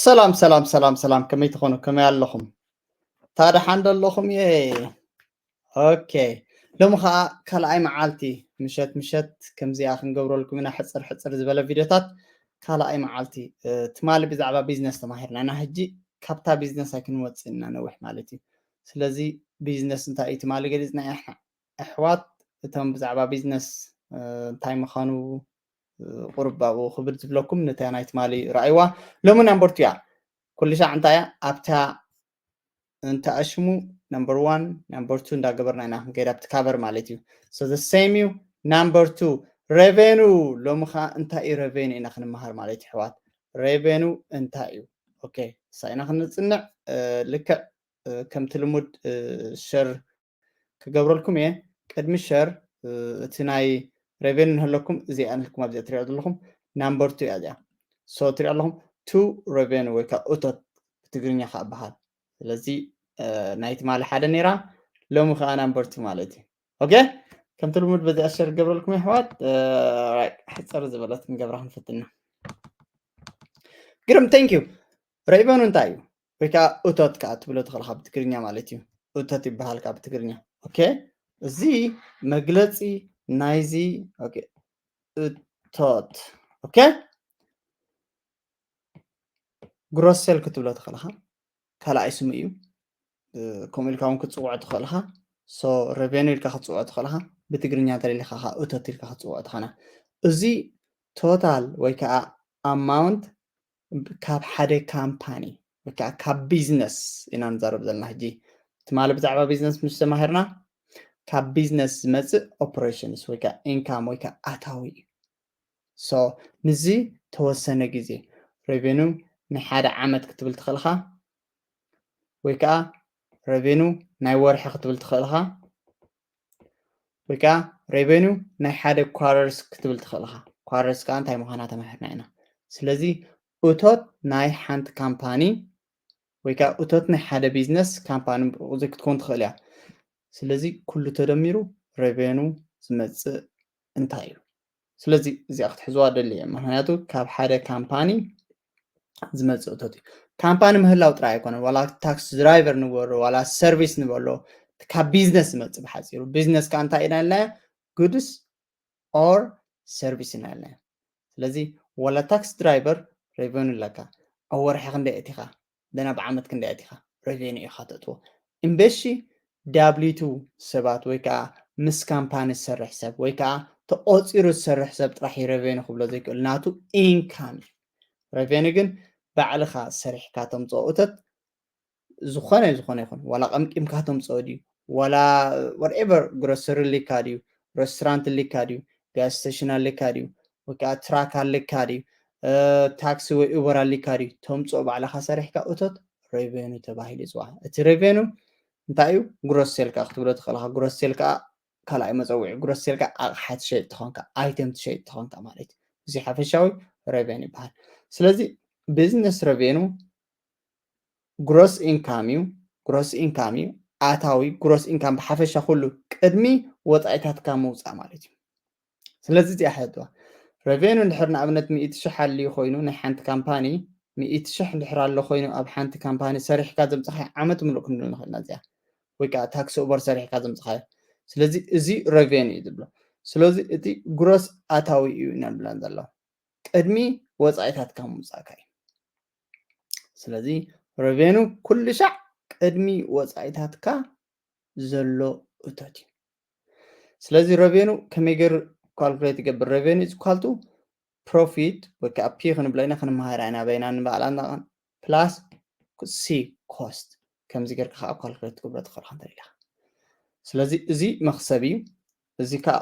ሰላም ሰላም ሰላም ሰላም፣ ከመይ ትኾኑ? ከመይ ኣለኹም? ታደሓን ደለኹም? የ ኦኬ፣ ሎሚ ከዓ ካልኣይ መዓልቲ ምሸት ምሸት ከምዚኣ ክንገብረልኩም ኢና። ሕፅር ሕፅር ዝበለ ቪዲዮታት ካልኣይ መዓልቲ። ትማሊ ብዛዕባ ቢዝነስ ተማሂርና ኢና። ሕጂ ካብታ ቢዝነስ ኣይክንወፅእ ኢና ነዊሕ ማለት እዩ። ስለዚ ቢዝነስ እንታይ እዩ ትማሊ ገሊፅና ኢና። ኣሕዋት፣ እቶም ብዛዕባ ቢዝነስ እንታይ ምዃኑ ቁርብ ኣብኡ ክብድ ዝብለኩም ነታ ናይ ትማሊ ረኣይዋ። ሎሚ ናምበር ቱ እያ። ኩሉ ሻዕ እንታይ እያ ኣብታ እንተኣሽሙ ናምበር ዋን ናምበር ቱ እንዳገበርና ኢና ክንከይድ ኣብቲ ካቨር ማለት እዩ። So the same እዩ። ናምበር ቱ ሬቨኑ። ሎሚ ከዓ እንታይ እዩ ሬቨኑ ኢና ክንመሃር ማለት እዩ ኣሕዋት። ሬቨኑ እንታይ እዩ? ኦኬ፣ እሳ ኢና ክንፅንዕ። ልክዕ ከምቲ ልሙድ ሸር ክገብረልኩም እየ። ቅድሚ ሸር እቲ ናይ ሬቨኑ ንህለኩም እዚኣ ንልኩም ኣብዚኣ ትሪኦ ዘለኹም ናምበር ቱ እያ እዚኣ። So ትሪኦ ኣለኹም ቱ ሬቨኑ ወይ ከዓ እቶት ብትግርኛ ከዓ በሃል። ስለዚ ናይ ትማሊ ሓደ ነይራ፣ ሎሚ ከዓ ናምበር ቱ ማለት እዩ። ኦኬ፣ ከምቲ ልሙድ በዚኣ ሸር ክገብረልኩም እየ ኣሕዋት። ሕፅር ዝበለት ክንገብራ ክንፍትና። ግርም፣ thank you። ሬቨኑ እንታይ እዩ? ወይ ከዓ እቶት ከዓ ትብሎ ትኽእል ካብ ትግርኛ ማለት እዩ። እቶት ይበሃል ካብ ትግርኛ። ኦኬ፣ እዚ መግለፂ ናይዚ። ኦኬ፣ እቶት። ኦኬ፣ ግሮስ ሴል ክትብሎ ትኽእል ኢኻ። ካልኣይ ስሙ እዩ። ከምኡ ኢልካ እውን ክትፅውዖ ትኽእል ኢኻ። So ሬቨኑ ኢልካ ክትፅውዖ ትኽእል ኢኻ። ብትግርኛ እንተደሊኻ ከዓ እቶት ኢልካ ክትፅውዖ ትኽእል። እዚ ቶታል ወይ ከዓ ኣማውንት ካብ ሓደ ካምፓኒ ወይ ከዓ ካብ ቢዝነስ ኢና ንዛረብ ዘለና። ሕጂ ትማሊ ብዛዕባ ቢዝነስ ምስ ተማሂርና ካብ ቢዝነስ ዝመፅእ ኦፕሬሽንስ ወይ ከዓ ኢንካም ወይ ከዓ ኣታዊ እዩ። So ንዚ ተወሰነ ግዜ ሬቨኑ ናይ ሓደ ዓመት ክትብል ትኽእል ኢኻ፣ ወይ ከዓ ሬቨኑ ናይ ወርሒ ክትብል ትኽእል ኢኻ፣ ወይ ከዓ ሬቨኑ ናይ ሓደ ኳርተርስ ክትብል ትኽእል ኢኻ። ኳርተርስ ከዓ እንታይ ምዃና ተማሂርና ኢና። ስለዚ እቶት ናይ ሓንቲ ካምፓኒ ወይ ከዓ እቶት ናይ ሓደ ቢዝነስ ካምፓኒ ብቁፅሪ ክትከውን ትኽእል እያ። ስለዚ ኩሉ ተደሚሩ ሬቨኑ ዝመፅእ እንታይ እዩ? ስለዚ እዚኣ ክትሕዝዋ ደሊ እየ። ምክንያቱ ካብ ሓደ ካምፓኒ ዝመፅእ እቶት እዩ። ካምፓኒ ምህላው ጥራይ ኣይኮነን፣ ዋላ ታክሲ ድራይቨር ንበሎ ዋላ ሰርቪስ ንበሎ፣ ካብ ቢዝነስ ዝመፅእ ብሓፂሩ። ቢዝነስ ከዓ እንታይ ኢና ኢልናዮ? ጉድስ ኦር ሰርቪስ ኢና ኢልናዮ። ስለዚ ዋላ ታክሲ ድራይቨር ሬቨኑ ኣለካ። ኣብ ወርሒ ክንደይ ኣእቲኻ? ደና ብዓመት ክንደይ ኣእቲኻ? ሬቨኑ ኢኻ ተእትዎ። እምበሺ ዳብሊው ቱ ሰባት ወይ ከዓ ምስ ካምፓኒ ዝሰርሕ ሰብ ወይ ከዓ ተቆፂሩ ዝሰርሕ ሰብ ጥራሕ እዩ ሬቨኑ ክብሎ ዘይክእል፣ ናቱ ኢንካም እዩ። ሬቨኑ ግን ባዕልኻ ሰሪሕካ ተምፅኦ እቶት ዝኾነ ዝኾነ ይኹን፣ ዋላ ቀምቂምካ ተምፅኦ ድዩ፣ ዋላ whatever፣ ግሮሰሪ ኣሊካ ድዩ፣ ሬስቶራንት ኣሊካ ድዩ፣ ጋዝ ስቴሽን ኣሊካ ድዩ፣ ወይ ከዓ ትራክ ኣሊካ ድዩ፣ ታክሲ ወይ ኡበር ኣሊካ ድዩ፣ ተምፅኦ ባዕልኻ ሰሪሕካ እቶት ሬቨኑ ተባሂሉ ይፅዋዕ። እቲ ሬቨኑ እንታይ እዩ? ግሮስ ሴል ከዓ ክትብሎ ትኽእል ኢኻ። ግሮስ ሴል ከዓ ካልኣይ መፀውዒ፣ ግሮስ ሴል ከዓ ኣቕሓ ትሸይጥ ተኾንካ፣ ኣይተም ትሸይጥ ተኾንካ ማለት እዩ። እዚ ሓፈሻዊ ሬቨኑ ይበሃል። ስለዚ ቢዝነስ ሬቨኑ ግሮስ ኢንካም እዩ። ግሮስ ኢንካም እዩ፣ ኣታዊ ግሮስ ኢንካም ብሓፈሻ ኩሉ ቅድሚ ወፃኢታትካ ምውፃእ ማለት እዩ። ስለዚ እዚኣ ሕትዋ። ሬቨኑ እንድሕር ንኣብነት ሚእቲ ሽሕ ኣልዩ ኮይኑ ናይ ሓንቲ ካምፓኒ፣ ሚእቲ ሽሕ እንድሕር ኣሎ ኮይኑ ኣብ ሓንቲ ካምፓኒ ሰሪሕካ ዘምፅኻዮ ዓመት ምሉእ ክንብል ንኽእልና እዚኣ፣ ወይ ከዓ ታክሲ ኡበር ሰሪሕካ ዘምፅኻዮ። ስለዚ እዚ ሬቨኑ እዩ ዝብሎ። ስለዚ እቲ ግሮስ ኣታዊ እዩ ኢና ንብለን ዘሎ፣ ቅድሚ ወፃኢታትካ ምውፃእካ እዩ። ስለዚ ሬቨኑ ኩሉ ሻዕ ቅድሚ ወፃኢታትካ ዘሎ እቶት እዩ። ስለዚ ሬቨኑ ከመይ ገይሩ ካልኩሌት ይገብር? ሬቨኑ ኢዝ ኢኳል ቱ ፕሮፊት ወይ ከዓ ፒ ክንብሎ ኢና፣ ክንመሃር ኢና በይና ንባዕላ እንዳቐን ፕላስ ሲ ኮስት። ከምዚ ጌርካ ከዓ ካልኩሌት ትገብሮ ትኽእል ኢኻ እንተ ኢልካ። ስለዚ እዚ መኽሰብ እዩ፣ እዚ ከዓ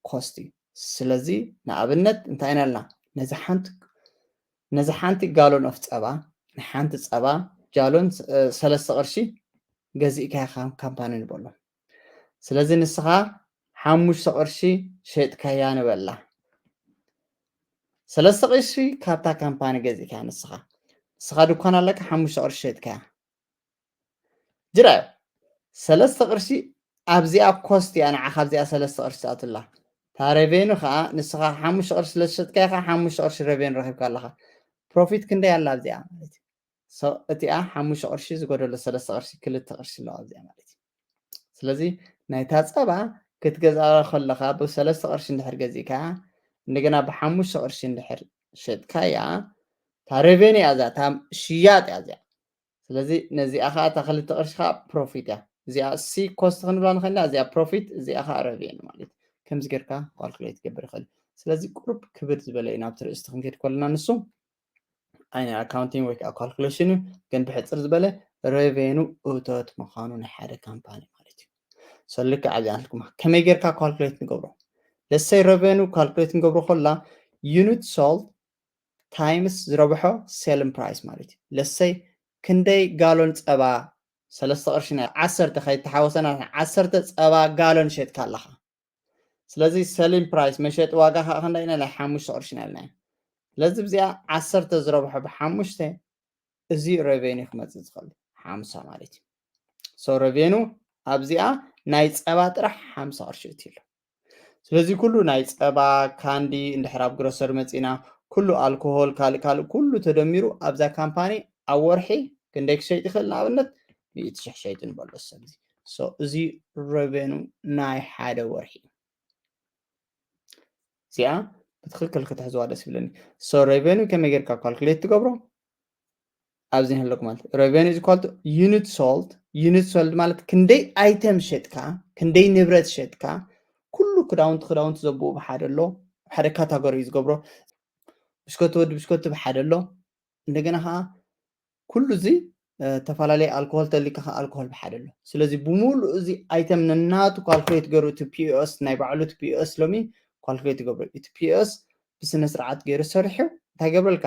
ኮስት እዩ። ስለዚ ንኣብነት እንታይ ኢና ኢልና? ነዚ ሓንቲ ነዚ ሓንቲ ጋሎን ኦፍ ፀባ፣ ንሓንቲ ፀባ ጃሎን እ፣ ሰለስተ ቅርሺ ገዚእካያ ካም- ካምፓኒ ንበሎ። ስለዚ ንስኻ ሓሙሽተ ቅርሺ ሸጥካያ ንበላ። ሰለስተ ቅርሺ ካብታ ካምፓኒ ገዚእካያ ንስኻ። ንስኻ ድኳን ኣለካ፣ ሓሙሽተ ቅርሺ ሸጥካያ። ጅራዮ፣ ሰለስተ ቅርሺ ኣብዚኣ ኮስት እያ፣ ንዓኻ ኣብዚኣ ሰለስተ ቅርሺ ትኣቱላ። እታ ሬቬኑ ከዓ ንስኻ ሓሙሽተ ቅርሺ ስለ ዝሸጥካያ ከዓ ሓሙሽተ ቅርሺ ሬቬኑ ረኺብካ ኣለኻ። ፕሮፊት ክንደይ ኣላ ኣብዚኣ ማለት እዩ? እቲኣ ሓሙሽተ ቅርሺ ዝጎደሎ ሰለስተ ቅርሺ ክልተ ቅርሺ ኣለዋ እዚኣ ማለት እዩ። ስለዚ ናይታ ፀባ ክትገዛ ከለካ ብሰለስተ ቅርሺ እንድሕር ገዚእካ እንደገና ብሓሙሽተ ቅርሺ እንድሕር ሸጥካያ እታ revenue እያ እዛ እታ ሽያጥ እያ እዚኣ። ስለዚ ነዚኣ ከዓ እታ ክልተ ቅርሺ ከዓ profit እያ። እዚኣ C cost ክንብላ ንኽእል ኢና፣ እዚኣ profit፣ እዚኣ ከዓ revenue ማለት እዩ። ከምዚ ጌርካ calculate ክገብር ይኽእል። ስለዚ ቁሩብ ክብድ ዝበለ እዩ ናብቲ ርእስቲ ክንከይድ ከለና ንሱ ኣይነ accounting ወይ ከዓ calculation እዩ፣ ግን ብሕፅር ዝበለ revenue እቶት ምዃኑ ናይ ሓደ ካምፓኒ ማለት እዩ። So ልክዕ ኣብዚኣ ንልኩም ከመይ ጌርካ calculate ንገብሮ? Let's say revenue calculate ንገብሮ ከላ unit sold times ዝረብሖ selling price ማለት እዩ። Let's say ክንደይ ጋሎን ፀባ ሰለስተ ቅርሺ ናይ ዓሰርተ ከይተሓወሰና ዓሰርተ ፀባ ጋሎን ሸጥካ ኣለኻ። ስለዚ selling price መሸጢ ዋጋ ከዓ ክንደይ ኢና? ናይ ሓሙሽተ ቅርሺ ኢና ኢልና። ስለዚ ብዚኣ ዓሰርተ ዝረብሖ ብሓሙሽተ እዚ revenue ክመፅእ ዝኽእል ሓምሳ ማለት እዩ። So revenue ኣብዚኣ ናይ ፀባ ጥራሕ ሓምሳ ቅርሺ እቲ ኣሎ። ስለዚ ኩሉ ናይ ፀባ ካንዲ እንድሕር ኣብ grocery መፂና ኩሉ ኣልኮሆል ካልእ ካልእ ኩሉ ተደሚሩ ኣብዛ ካምፓኒ ኣብ ወርሒ ክንደይ ክሸይጥ ይኽእል? ንኣብነት ሚእቲ ሽሕ ሸይጡ ንበሎ ሰብዚ። So እዚ revenue ናይ ሓደ ወርሒ እዩ። እዚኣ ብትኽክል ክትሕዝዋ ደስ ይብለኒ። So revenue ከመይ ጌርካ calculate ትገብሮ? ኣብዚ ንህለኩም ማለት revenue is equal to unit sold። Unit sold ማለት ክንደይ item ሸጥካ፣ ክንደይ ንብረት ሸጥካ፣ ኩሉ ክዳውንቲ ክዳውንቲ ዘብኡ ብሓደ ኣሎ፣ ሓደ category እዩ ዝገብሮ። ብሽኮቲ ወዲ ብሽኮቲ ብሓደ ኣሎ። እንደገና ከዓ ኩሉ እዚ ተፈላለየ ኣልኮሆል ተሊካ ከዓ ኣልኮሆል ብሓደ ኣሎ። ስለዚ ብሙሉእ እዚ item ነናቱ calculate ገይሩ እቲ P O S ናይ ባዕሉ እቲ P O S ሎሚ calculate ይገብሮ። እቲ P O S ብስነ ስርዓት ገይሩ ሰሪሑ እንታይ ገብረልካ?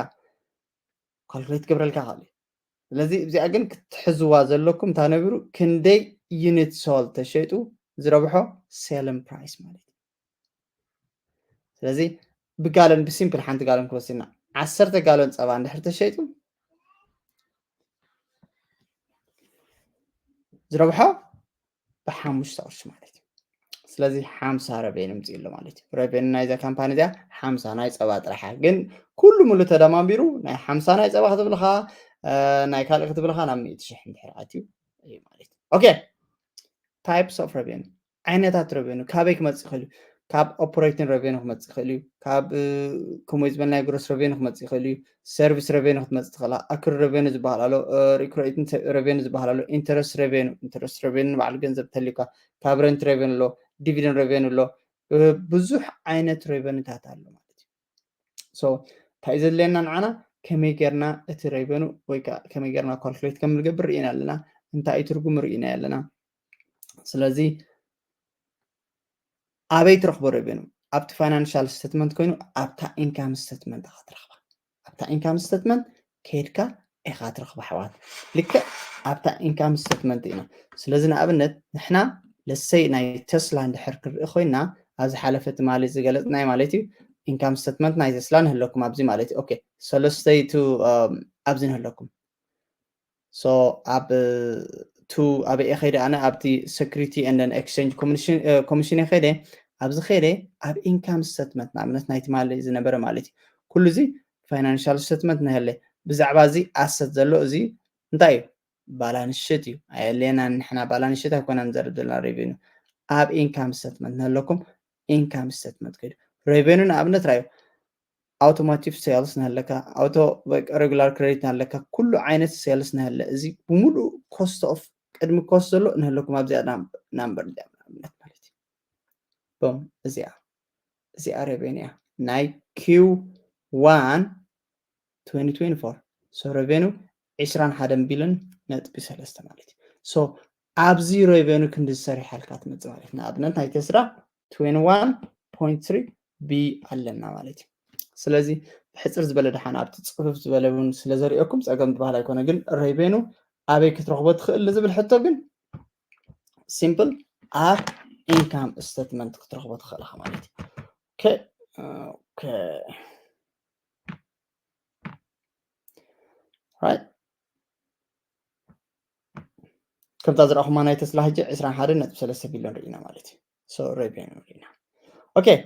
Calculate ገብረልካ ካሊ። ስለዚ እዚኣ ግን ክትሕዝዋ ዘለኩም እንታ ነቢሩ ክንደይ unit sold ተሸጡ ዝረብሖ selling price ማለት እዩ። ስለዚ ብጋሎን ብሲምፕል ሓንቲ ጋሎን ክወስድና ዓሰርተ ጋሎን ፀባ እንድሕር ተሸይጡ ዝረብሖ ብሓሙሽተ ቅርሺ ማለት እዩ። ስለዚ ሓምሳ revenue ምፅእ ኣሎ ማለት እዩ። Revenue ናይዛ ካምፓኒ እዚኣ ሓምሳ ናይ ፀባ ጥራሓ ግን ኩሉ ሙሉ ተደማሚሩ ናይ ሓምሳ ናይ ፀባ ክትብልካ ናይ ካልእ ክትብልካ ናብ ሚእቲ ሽሕ እንድሕር ኣትዩ እዩ ማለት እዩ። Okay, types of revenue ዓይነታት revenue ካበይ ክመፅእ ይኽእል እዩ? ካብ operating revenue ክመፅእ ይኽእል እዩ። ካብ ከምኡ ዝበልናይ gross revenue ክመፅእ ይኽእል እዩ። Service revenue ክትመፅእ ትኽእል። Accrued revenue ዝበሃል ኣሎ፣ recurring revenue ዝበሃል ኣሎ፣ interest revenue፣ interest revenue ንባዕሉ ገንዘብ ተልዩካ፣ ካብ rent revenue ኣሎ፣ dividend revenue ኣሎ፣ ብዙሕ ዓይነት revenue ታት ኣሎ ማለት እዩ። So እንታይ ዘድልየና ንዓና ከመይ ጌርና እቲ revenue ወይ ከዓ ከመይ ጌርና calculate ከም ንገብር ርኢና ኣለና። እንታይ እዩ ትርጉሙ ርኢና ኣለና። ስለዚ ኣበይ ትረኽቦ revenue? ኣብቲ financial statement ኮይኑ ኣብታ income statement ኢኻ ትረኽባ። ኣብታ income statement ከይድካ ኢኻ ትረኽባ ኣሕዋት። ልክዕ ኣብታ income statement ኢና። ስለዚ ንኣብነት ንሕና let's say ናይ ተስላ እንድሕር ክንርኢ ኮይና ኣብ ዝሓለፈ ትማሊ ዝገለፅናይ ማለት እዩ income statement ናይ ተስላ ንህለኩም ኣብዚ ማለት እዩ። Okay, ሰለስተይቱ ኣብዚ ንህለኩም። So ኣብ ቱ ኣበይ ከይደ ኣነ ኣብቲ Security and Exchange Commission ከይደ ኣብዚ ከይደ ኣብ income statement ንኣብነት ናይ ትማሊ ዝነበረ ማለት እዩ። ኩሉ እዚ financial statement ንህለ ብዛዕባ እዚ asset ዘሎ እዚ እንታይ እዩ? Balance sheet እዩ። ኣየድልየናን ንሕና balance sheet ኣይኮነን ንዘርብ ዘለና revenue። ኣብ income statement ንህለኩም income statement ከይዱ revenue ንኣብነት ራዩ automotive sales ንሃለካ፣ auto regular credit ንሃለካ፣ ኩሉ ዓይነት sales ንሃለ እዚ ብምሉእ cost of ቅድሚ cost ዘሎ ንሃለኩም ኣብዚኣ number እዚኣ ንኣብነት ማለት እዩ። ቦም እዚኣ እዚኣ revenue እያ ናይ Q one twenty twenty-four። So revenue ዕስራን ሓደን ቢልን ነጥቢ ሰለስተ ማለት እዩ። So ኣብዚ revenue ክንዲ ዝሰሪሓልካ ትመፅእ ማለት እዩ። ንኣብነት ናይ ተስላ twenty one point three B ኣለና ማለት እዩ። ስለዚ ብሕፅር ዝበለ ደሓን ኣብቲ ፅፍፍ ዝበለ እውን ስለ ዘሪኦኩም ፀገም ዝበሃል ኣይኮነ፣ ግን revenue ኣበይ ክትረኽቦ ትኽእል ንዝብል ሕቶ ግን simple ኣብ income statement ክትረኽቦ ትኽእል ኢኻ ማለት እዩ። Okay, okay. Right. ከምታ ዝረኣኹማ ናይ ተስላ ሕጂ ዕስራን ሓደን ነጥቢ ሰለስተ ቢልዮን ርኢና ማለት እዩ። So revenue ርኢና። Okay,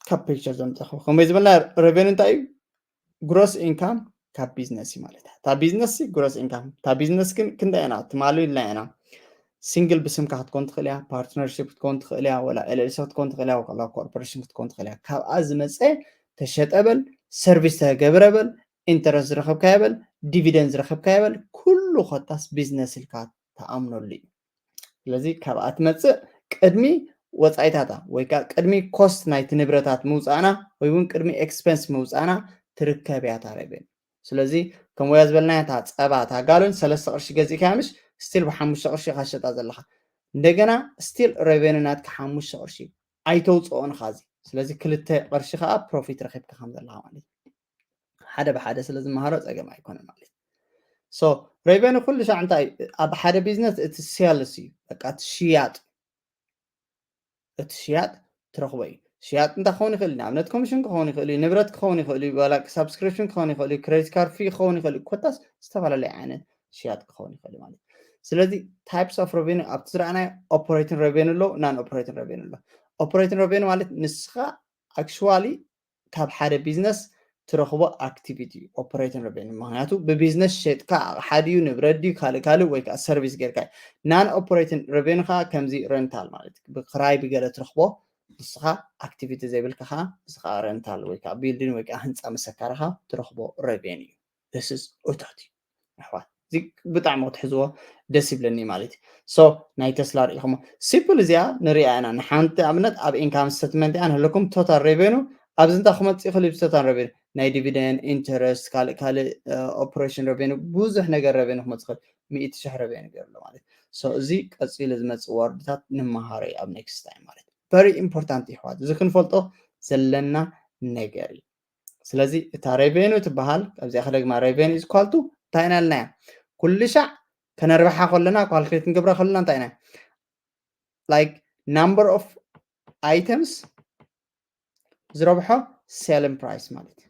ካብ picture ዘምፀኹ ከመይ ዝበልና revenue እንታይ እዩ? Gross income ካብ ቢዝነስ እዩ ማለት እያ። እታ ቢዝነስ gross income፣ እታ ቢዝነስ ግን ክንደይ ኢና ትማሉ ኢልና ኢና። ሲንግል ብስምካ ክትኮን ትኽእል እያ፣ ፓርትነርሽፕ ክትኮን ትኽእል እያ፣ ወላ ኤልኤልሲ ክትኮን ትኽእል እያ፣ ወላ ኮርፖሬሽን ክትኮን ትኽእል እያ። ካብኣ ዝመፀ ተሸጠ በል፣ ሰርቪስ ተገብረ በል፣ ኢንተረስት ዝረኸብካዮ በል፣ ዲቪደንድ ዝረኸብካዮ በል፣ ኩሉ ኮታስ ቢዝነስ ኢልካ ተኣምነሉ እዩ። ስለዚ ካብኣ ትመፅእ ቅድሚ ወፃኢታታ ወይ ከዓ ቅድሚ ኮስት ናይቲ ንብረታት ምውፃእና ወይ እውን ቅድሚ ኤክስፐንስ ምውፃእና ትርከብ እያ እታ ሬቨን። ስለዚ ከም ወያ ዝበልና እታ ፀባ እታ ጋሎን ሰለስተ ቅርሺ ገዚእካ ምሽ ስቲል ብሓሙሽተ ቅርሺ ኢኻ ሸጣ ዘለኻ። እንደገና ስቲል ሬቨኑ ናትካ ሓሙሽተ ቅርሺ ኣይተውፅኦን ኻ እዚ። ስለዚ ክልተ ቅርሺ ከዓ ፕሮፊት ረኺብካ ከም ዘለኻ ማለት እዩ። ሓደ ብሓደ ስለ ዝመሃሮ ፀገም ኣይኮነን ማለት እዩ። ሶ ሬቨኑ ኩሉ ሻዕ እንታይ ኣብ ሓደ ቢዝነስ እቲ ሴልስ እዩ፣ በቃ እቲ ሽያጥ፣ እቲ ሽያጥ ትረኽቦ እዩ። ሽያጥ እንታይ ክኸውን ይኽእል እዩ? ንኣብነት ኮሚሽን ክኸውን ይኽእል እዩ፣ ንብረት ክኸውን ይኽእል እዩ፣ ዋላ ሳብስክሪፕሽን ክኸውን ይኽእል እዩ፣ ክሬዲት ካርድ ፊ ክኸውን ይኽእል እዩ፣ ኮታስ ዝተፈላለየ ዓይነት ሽያጥ ክኸውን ይኽእል እዩ ማለት እዩ። ስለዚ ታይፕስ ኦፍ ሬቨኑ ኣብቲ ዝረኣናዮ ኦፐሬቲንግ ሬቨኑ ኣሎ፣ ናን ኦፐሬቲንግ ሬቨኑ ኣሎ። ኦፐሬቲንግ ሬቨኑ ማለት ንስኻ ኣክሽዋሊ ካብ ሓደ ቢዝነስ ትረኽቦ ኣክቲቪቲ ኦፐሬቲንግ ሬቨኑ። ምክንያቱ ብቢዝነስ ሸጥካ ኣቕሓ ድዩ ንብረት ድዩ ካልእ ካልእ ወይ ከዓ ሰርቪስ ጌርካ እዩ። ናን ኦፐሬቲንግ ሬቨኑ ከዓ ከምዚ ሬንታል ማለት እዩ። ብክራይ ብገለ ትረኽቦ ንስኻ ኣክቲቪቲ ዘይብልካ ከዓ ንስኻ ሬንታል ወይ ከዓ ቢልዲንግ ወይ ከዓ ህንፃ መሰካርኻ ትረኽቦ ሬቨኑ እዩ። This is እቶት እዩ ኣሕዋት። እዚ ብጣዕሚ ክትሕዝዎ ደስ ይብለኒ ማለት እዩ። ሶ ናይ ተስላ ርኢኹሞ ሲምፕል እዚኣ ንሪኣ ኢና። ንሓንቲ ኣብነት ኣብ ኢንካም ስተትመንት እያ ንህለኩም ቶታል ሬቨኑ ኣብዚ እንታይ ክመፅእ ይኽእል እዩ? ቶታል ሬቨኑ ናይ ዲቪደንድ ኢንተረስት ካልእ ካልእ ኦፕሬሽን ሬቨኑ ብዙሕ ነገር ሬቨኑ ክመፅእ ይኽእል። ሚእቲ ሽሕ ሬቨኑ ገይሩ ኣሎ ማለት እዩ። እዚ ቀፂሉ ዝመፅእ ወርድታት ንመሃሮ እዩ ኣብ ኔክስት ታይም ማለት እዩ። ቨሪ ኢምፖርታንት ይሕዋት፣ እዚ ክንፈልጦ ዘለና ነገር እዩ። ስለዚ እታ ሬቨኑ ትበሃል ኣብዚኣ ከደግማ ሬቨኑ ኢዝ ኳልቱ እንታይ ኢና ኢልናያ? ኩሉ ሻዕ ከነርብሓ ከለና ካልኩሌት ንገብራ ከለና እንታይ ኢና? Like number of items ዝረብሖ selling price ማለት እዩ።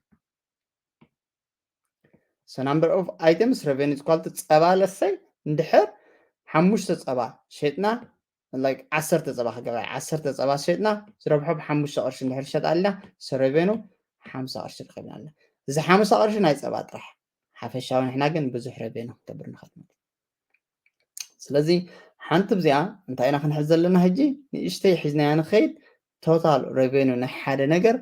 So number of items revenue is equal to ፀባ ለሰይ እንድሕር ሓሙሽተ ፀባ ሸጥና like ዓሰርተ ፀባ ክገብራ ዓሰርተ ፀባ ሸጥና ዝረብሖ ብሓሙሽተ ቅርሺ እንድሕር ሸጥ ኣለና ሰረቬኑ ሓምሳ ቅርሺ ረኸብና ኣለና። እዚ ሓምሳ ቅርሺ ናይ ፀባ ጥራሕ ሓፈሻዊ ንሕና ግን ብዙሕ ረቬኑ ክንገብር ንኽእል ማለት እዩ። ስለዚ ሓንቲ ብዚኣ እንታይ ኢና ክንሕዝ ዘለና ሕጂ ንእሽተይ ሒዝናያ ንኸይድ ቶታል ሬቬኑ ናይ ሓደ ነገር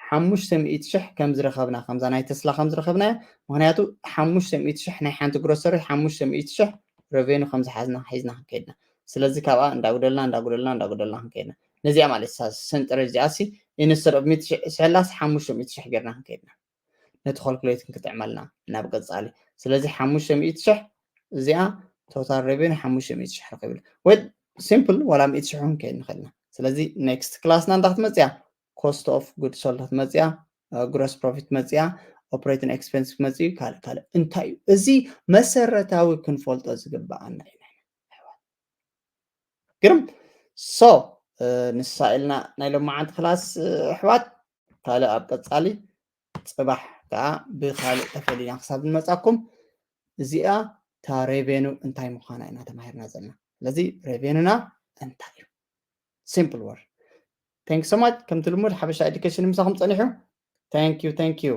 ሓሙሽተ ሚእቲ ሽሕ ከም ዝረኸብና ከምዛ ናይ ተስላ ከም ዝረኸብናያ ምክንያቱ ሓሙሽተ ሚእቲ ሽሕ ናይ ሓንቲ ግሮሰሪ ሓሙሽተ ሚእቲ ሽሕ ሬቬኑ ከም ዝሓዝና ሒዝና ክንከይድና ስለዚ ካብኣ እንዳጉደልና እንዳጉደልና እንዳጉደልና ክንከይድና ነዚኣ ማለት ሰንጠረዥ እዚኣ ሲ ኢንስተድ ኦፍ ሚእቲ ሽሕ ስሕላስ ሓሙሽተ ሚእቲ ሽሕ ጌርና ክንከይድና ነቲ ካልኩሌት ክንክጥዕመልና ናብ ቀፃሊ ስለዚ ሓሙሽተ ሚእቲ ሽሕ እዚኣ ቶታል ሬቬኑ ሓሙሽተ ሚእቲ ሽሕ ረኺብና ወይ ሲምፕል ዋላ ሚእቲ ሽሕ ክንከይድ ንኽእልና ስለዚ ኔክስት ክላስና እንዳ ክትመፅያ cost of goods sold ክትመፅያ gross profit መፅያ operating expense ክትመፅዩ ካልእ ካልእ እንታይ እዩ እዚ መሰረታዊ ክንፈልጦ ዝግበኣና እዩ ግርም ሶ ንሳ ኢልና ናይ ሎማዓንቲ ክላስ ኣሕዋት ካልእ ኣብ ቀፃሊ ፅባሕ ከዓ ብካልእ ተፈሊና ክሳብ ንመፃኩም እዚኣ እታ ሬቬኑ እንታይ ምዃና ኢና ተማሂርና ዘለና ስለዚ ሬቬኑና እንታይ እዩ simple word thank so much ከምቲ ልሙድ ሓበሻ ኤዱኬሽን ምሳኹም ፀኒሑ thank you thank you